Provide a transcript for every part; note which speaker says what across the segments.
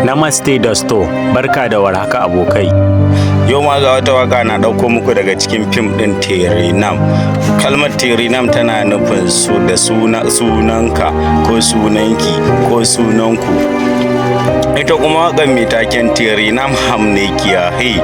Speaker 1: Namaste dosto, barka da warhaka abokai.
Speaker 2: Yau ma ga wata waka na ɗauko muku daga cikin fim ɗin Tere Naam. Kalmar Tere Naam tana nufin su da sunanka ko sunanki ko sunanku. Ita kuma waƙar mai taken Tere Naam Humne Kiya Hai,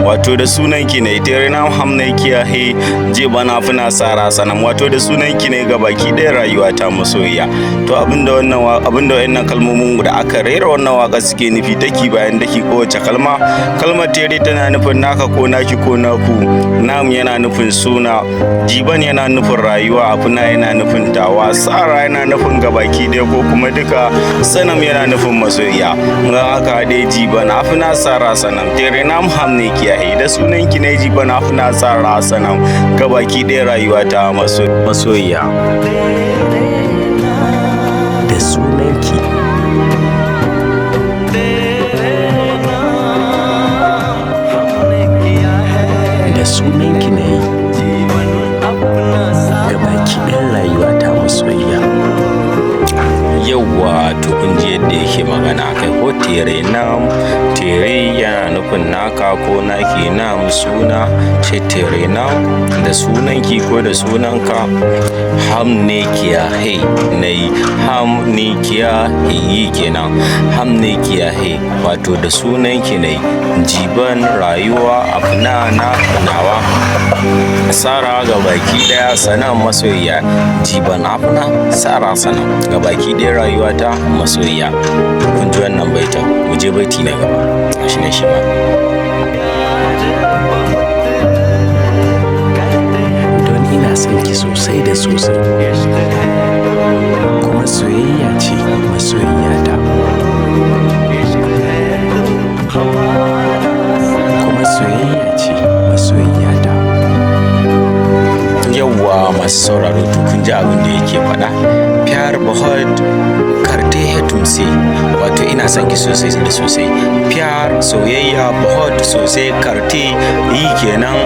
Speaker 2: wato da sunanki ne. Tere Naam Humne Kiya Hai Jeevan Apna Sara Sanam, wato da sunanki ne ga baki ɗaya rayuwa ta masoyiya. To abinda wannan abinda wayannan kalmomin da aka rera wannan waka suke nufi daki bayan daki, kowace kalma. Kalmar Tere tana nufin naka ko naki ko naku, Naam yana nufin suna, Jeevan yana nufin rayuwa, Apna yana nufin tawa, Sara yana nufin gabaki ɗaya ko kuma duka, Sanam yana nufin masoyiya. Ga aka haɗe Jeevan Apna Sara Sanam, Tere Naam Humne Kiya Hai, da sunanki ne Jeevan Apna Sara Sanam, gabaki ɗaya rayuwa ta masoyiya.
Speaker 1: Da sunanki. Da sunanki na yi gabaki ɗayan rayuwa ta masoyiya.
Speaker 2: Yauwa, to kun ji yadda yake magana kai ko. Tere Naam, Tere yana nufin naka ko naki, Naam suna ce. Tere Naam, da sunanki ko da sunanka, Humne Kiya Hai nayi, Humne Kiya Hai kenan, Humne Kiya Hai wato da sunanki nayi, Jeevan rayuwa, Apna na nawa, Sara ga baki daya, Sanam masoyiya. Jeevan Apna Sara Sanam, ga baki daya rayuwa ta masoyiya. Kun ji wannan baitin, mu je baiti na gaba. Shi ne shi ma.
Speaker 1: Don ina son ki sosai da sosai. Kuma soyayya ce masoyiyata. Kuma soyayya ce masoyiyata.
Speaker 2: Yawwa masu sauraro, to kun ji abin da yake faɗa. Pyar bahut karte hai tumse, wato ina son ki sosai da sosai. Pyar soyayya, bahut sosai, karte yi kenan,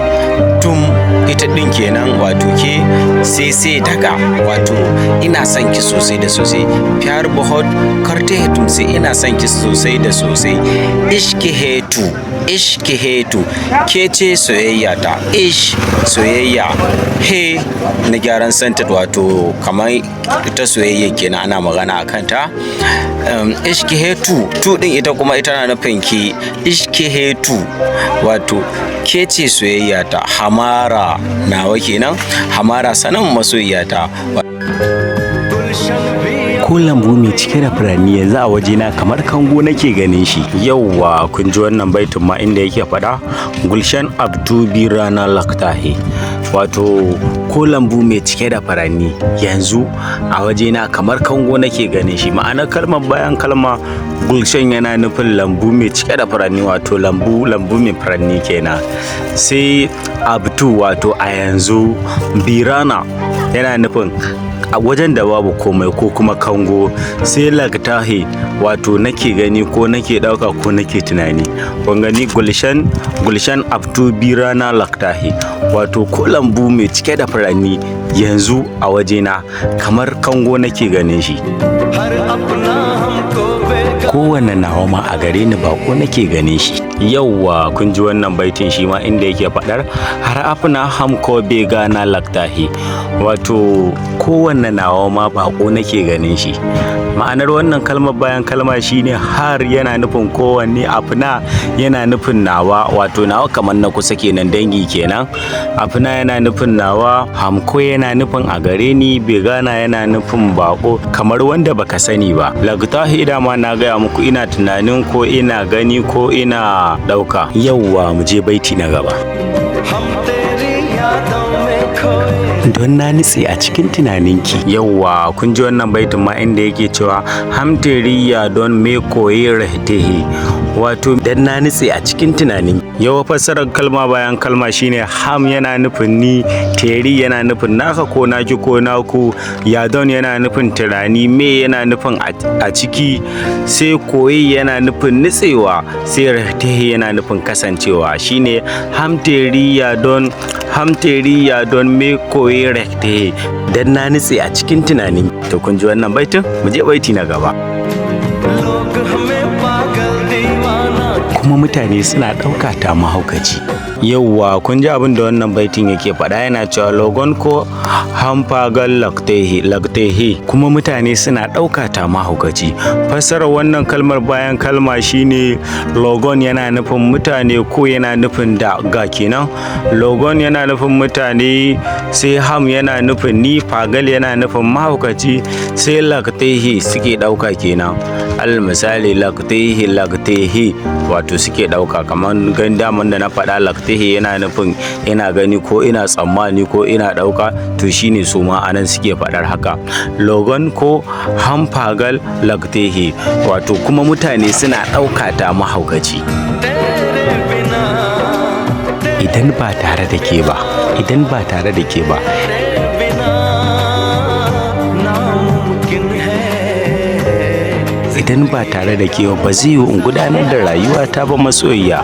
Speaker 2: tum ita ɗin kenan wato ke, sai sai daga, wato ina son ki sosai da sosai. Pyar bahut karte hai tumse, ina son ki sosai da sosai. Ishq hai tu, ishq hai tu, ke ce soyayya ta. Ishq soyayya, he na gyaran sentence, wato kamar ita soyayya kenan ana magana a kanta. Ishq hai tu, tu din ita kuma ita na nufin ke. Ishq hai tu wato ke ce soyayya ta, hamara nawa kenan, hamara Sanam masoyiya ta.
Speaker 1: Ko lambu mai cike da furanni yanzu a wajena kamar kango nake ganin shi.
Speaker 2: Yauwa, kun ji wannan baitin ma inda yake faɗa. Gulshan ab tu veerana lagta hai, wato ko lambu mai cike da furanni yanzu a wajena kamar kango nake ganin shi. Ma'anar kalmar bayan kalma, Gulshan yana nufin lambu mai cike da furanni, wato lambu, lambu mai furanni kenan. Sai ab tu wato a yanzu, veerana yana nufin a wajen da babu komai ko kuma kango, sai lagta hai wato nake gani ko nake ɗauka ko nake tunani. Kun gani, Gulshan, Gulshan ab tu veerana lagta hai, wato ko lambu mai cike da furanni yanzu a wajena kamar kango nake ganin shi.
Speaker 1: Kowane nawa ma a gare ni bako nake ganin shi.
Speaker 2: Yauwa, kun ji wannan baitin shi ma inda yake faɗar. Har apna hamko begana lagta hai, wato kowanne nawa ma bako nake ganin shi. Ma'anar wannan kalmar bayan kalma shine har yana nufin kowanne, apna yana nufin nawa, wato nawa kamar na kusa kenan, dangi kenan. Apna yana nufin nawa, hamko yana nufin a gare ni, begana yana nufin bako kamar wanda baka sani ba. Lagta hai dama na gaya muku ina tunanin ko ina gani ko ina ɗauka.
Speaker 1: Yauwa, mu je baiti na gaba. Don na nutse a cikin tunaninki.
Speaker 2: Yauwa, kun ji wannan baitin ma inda yake cewa hum teri yaadon mein khoye rehte hai, wato
Speaker 1: Dan na nutse a cikin tunanin.
Speaker 2: Yau fassarar kalma bayan kalma shine hum yana nufin ni, teri yana nufin naka ko naki ko naku, yaadon yana nufin tunani, mein yana nufin a ciki, sai khoye yana nufin nutsewa, sai rehte hai yana nufin kasancewa. Shine hum teri yaadon, hum teri yaadon mein khoye rehte hai.
Speaker 1: Dan na nutse a cikin tunanin.
Speaker 2: To kun ji wannan baitin, mu je baiti na gaba.
Speaker 1: Kuma mutane suna ɗauka ta mahaukaci.
Speaker 2: Yauwa, kun ji abin da wannan baitin yake faɗa, yana cewa logon ko hamfagal laktehi laktehi, kuma mutane suna ɗauka ta mahaukaci. Fassarar wannan kalmar bayan kalma shine logon yana nufin mutane ko yana nufin da ga kenan. Logon yana nufin mutane, sai ham yana nufin ni, fagal yana nufin mahaukaci, sai laktehi suke ɗauka kenan. Al misali laktehi laktehi wato suke ɗauka kamar gan daman da na faɗa, laktehi yana nufin ina gani ko ina tsammani ko ina ɗauka, to shine su ma anan suke faɗar haka. Logon ko hamfagal laktehi, wato kuma mutane suna ɗauka ta mahaukaci.
Speaker 1: Idan ba tare da ke ba, idan ba tare da ke ba, idan ba tare da ke ba zai yiwu in gudanar da rayuwata ba masoyiya.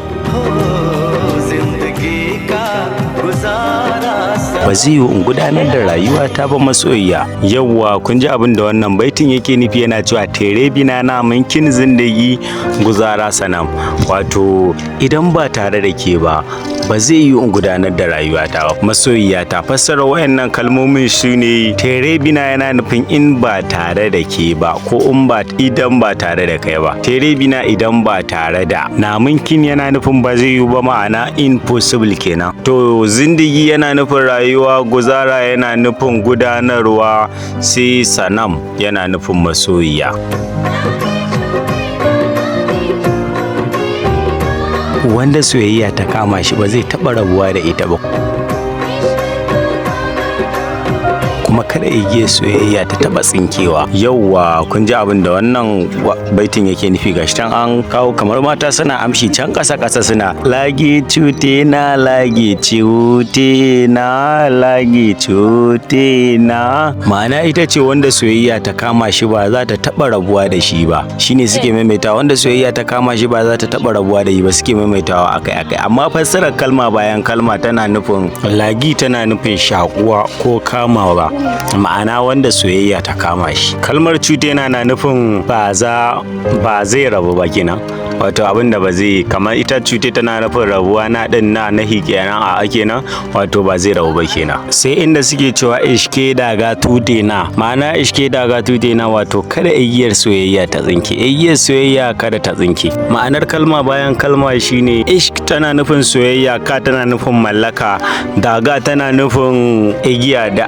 Speaker 1: Ba zai yiwu in gudanar da rayuwata ba masoyiya.
Speaker 2: Yawwa, kun ji abin da wannan baitin yake nufi, yana cewa tere bina na minkin zindagi guzara sanam, wato idan ba tare da ke ba ba zai yiwu in gudanar da rayuwata ba masoyiyata. Fassara wayannan kalmomin shine tere bina yana nufin in ba tare da ke ba, ko in ba idan ba tare da kai ba. Tere bina idan ba tare da, na minkin yana nufin ba zai yiwu ba, ma'ana impossible kenan. To zindigi yana nufin rayuwa, guzara yana nufin gudanarwa, sai sanam yana nufin masoyiya.
Speaker 1: Wanda soyayya ta kama shi ba zai taɓa rabuwa da ita ba, kuma kada igiyar soyayya ta taɓa tsinkewa.
Speaker 2: Yauwa, kun ji abin da wannan baitin yake nufi. Gashi can an kawo kamar mata suna amshi can ƙasa ƙasa suna lagi cute na lagi cute na lagi cute na, ma'ana ita ce wanda soyayya ta kama shi ba za ta taɓa rabuwa da shi ba. Shine suke maimaitawa, wanda soyayya ta kama shi ba za ta taɓa rabuwa da shi ba, suke maimaitawa akai akai. Amma fassarar kalma bayan kalma tana nufin lagi tana nufin shakuwa ko kamawa, ma'ana wanda soyayya ta kama shi. Kalmar cutena na nufin ba za ba zai rabu ba kenan, wato abin da ba zai, kamar ita cute tana nufin rabuwa, na din na nahi kenan, a kenan, wato ba zai rabu ba kenan. Sai inda suke cewa ishke daga tute na, ma'ana ishke daga tute na, wato kada igiyar soyayya ta tsinke, igiyar soyayya kada ta tsinke. Ma'anar kalma bayan kalma shine ishk tana nufin soyayya, ka tana nufin mallaka, daga tana nufin igiya, da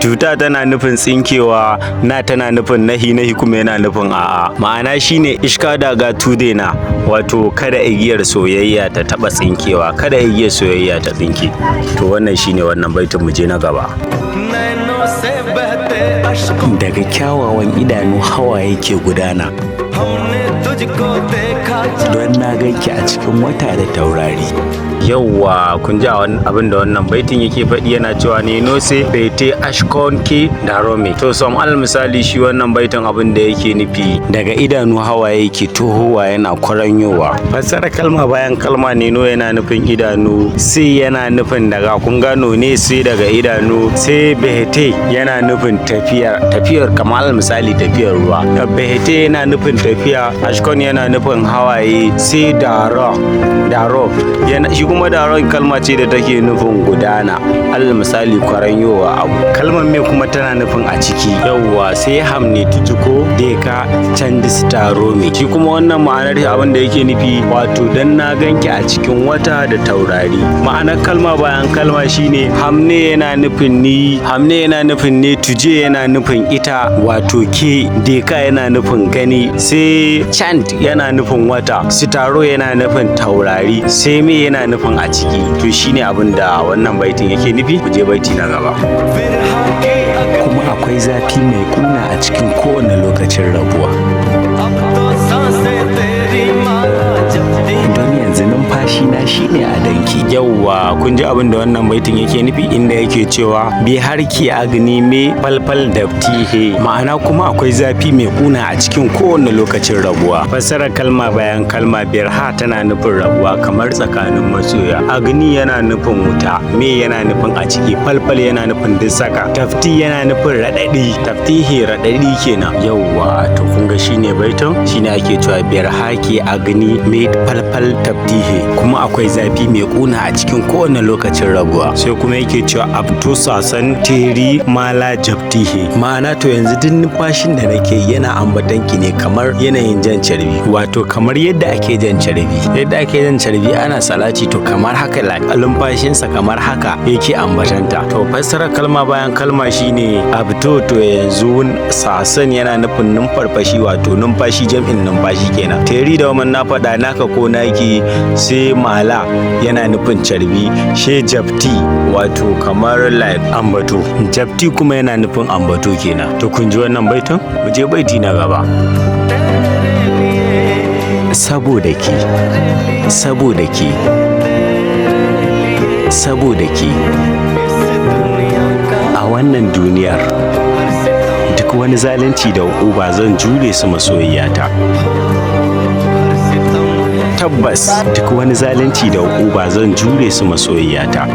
Speaker 2: tuta tana nufin tsinkewa, na tana nufin nahi, nahi kuma yana nufin a'a. Ma'ana shine ishka daga tude na, wato kada igiyar soyayya ta taba tsinkewa, kada igiyar soyayya ta tsinke. To wannan shine wannan baitin, mu je na gaba.
Speaker 1: Daga kyawawan idanu hawaye ke gudana, don na ganki a cikin wata da taurari.
Speaker 2: Yauwa, kun ji abin da wannan baitin yake faɗi, yana cewa ne nose bete ashkon ke darome. To som al misali shi wannan baitin abin da yake nufi, daga idanu hawaye ke tohowa yana kwaranyowa. Fassara kalma bayan kalma, neno yana nufin idanu, sai yana nufin daga, kun gano ne, sai daga idanu, sai bete yana nufin tafiyar, tafiyar kamar al misali tafiyar ruwa. Bete yana nufin tafiya, ashkon yana nufin hawaye, sai daro daro yana shi kuma daron kalma ce da take nufin gudana, alal misali kwaranyowa abu. Kalmar me kuma tana nufin a ciki. Yawwa, sai hamne tujuko deka candis taro me, shi kuma wannan ma'anar abin da yake nufi, wato dan na ganki a cikin wata da taurari. Ma'anar kalma bayan kalma shine hamne yana nufin ni, hamne yana nufin ne, tuje yana nufin ita wato ke, deka yana nufin gani, sai chant yana nufin wata, sitaro yana nufin taurari, sai me yana nufin a ciki. To shine abin da wannan baitin yake nufi. Ku je baiti na gaba.
Speaker 1: Kuma akwai zafi mai kuna a cikin kowane lokacin rabuwa, don yanzu numfashi na shine a danki.
Speaker 2: Yauwa, kun ji abin da wannan baitin yake nufi, inda yake cewa bihar ki agni me palpal daftihe, ma'ana kuma akwai zafi mai kuna a cikin kowane lokacin rabuwa. Fassarar kalma bayan kalma: biyar ha tana nufin rabuwa kamar tsakanin masoya, agni yana nufin wuta, me yana nufin a ciki, falfal yana nufin duk saka, tafti yana nufin raɗaɗi, taftihi raɗaɗi kenan. Yauwa, to kun ga shine baitin, shine ake cewa biyar haki agni me falfal taftihi, kuma akwai zafi mai kuna a cikin kowane lokacin rabuwa. Sai kuma yake cewa abto sasan teri mala jabtihi, ma'ana to yanzu duk numfashin da nake yana ambatan ki ne kamar yanayin jan carbi, wato kamar yadda ake jan carbi, yadda ake jan carbi ana salati, to kamar haka numfashinsa kamar haka yake ambatanta. To fassarar kalma bayan kalma shine abto, to yanzu, sasan yana nufin numfarfashi, wato numfashi, jam'in numfashi kenan, teri da na faɗa naka ko naki, sai mala yana nufin carbi, she jabti wato kamar like ambato, jabti kuma yana nufin ambato kenan. To kun ji wannan baitin, mu je baiti na gaba. Saboda ke, saboda ke, saboda ke, a wannan duniyar duk wani zalunci da uba zan jure su masoyiyata. Tabbas duk wani zalunci da uba zan jure su masoyiyata.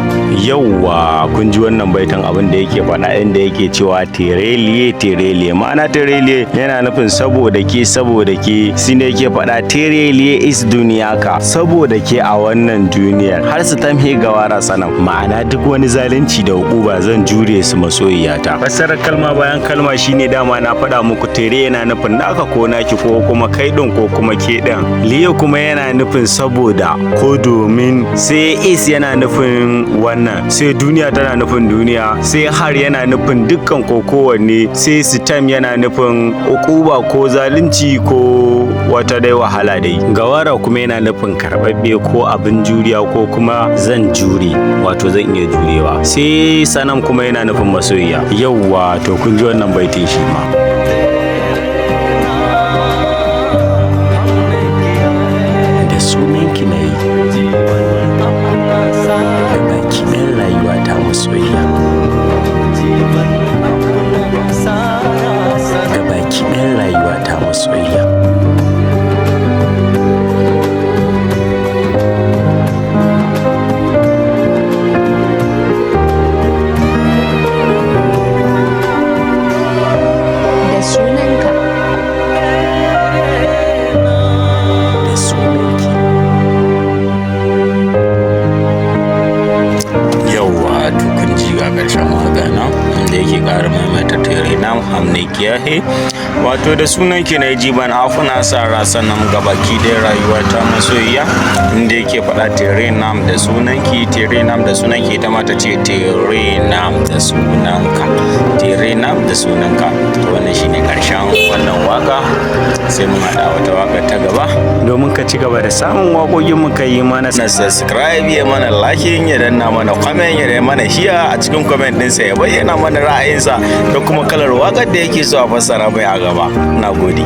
Speaker 2: Yauwa, kun ji wannan baitin, abin da yake faɗa, inda yake cewa tereliye tereliye, ma'ana tereliye yana nufin saboda ke, saboda ke, shine yake faɗa tereliye is duniya ka, saboda ke a wannan duniyar har su tamhe gawara sanan, ma'ana duk wani zalunci da uba zan jure su masoyiyata. Fassarar kalma bayan kalma shine, dama na faɗa muku, tere yana nufin naka ko naki ko kuma kai ɗin ko kuma ke ɗin, liye kuma yana nufin saboda ko domin, sai is yana nufin wannan, sai duniya tana nufin duniya, sai har yana nufin dukkan ko kowanne, sai sitam yana nufin ukuba ko zalunci ko wata dai wahala dai, gawara kuma yana nufin karbabbe ko abin juriya ko kuma zan jure, wato zan iya jurewa, sai sanam kuma yana nufin masoyiya. Yauwa, to kun ji wannan baitin shi ma. Da sunanki na yi baki ɗan rayuwa ta masoyiya, gabaki ɗan rayuwa ta masoyiya.
Speaker 3: Da sunanka.
Speaker 1: Da sunanki.
Speaker 2: Yauwa, to kun ji ga ƙarshen waƙa nan, inda yake ƙara maimaita tere nam hamne kiyahe, wato da sunan ki na jiban afuna sara sannan gabaki ɗaya rayuwa ta masoyiya, inda yake faɗa tere nam da sunan ki, tere nam da sunan ki, ita ma ta ce tere nam da sunanka, tere nam da sunanka. To wannan shine ƙarshen wannan waka, sai mun haɗa wata waka ta gaba. Domin ka ci gaba da samun waƙoƙin mu, ka yi mana subscribe, ya mana like, ya danna mana comment, ya mana share. A cikin comment ɗinsa ya bayyana mana ra'ayinsa da kuma kalar waƙar da yake so a fassara mai a gaba. Na gode.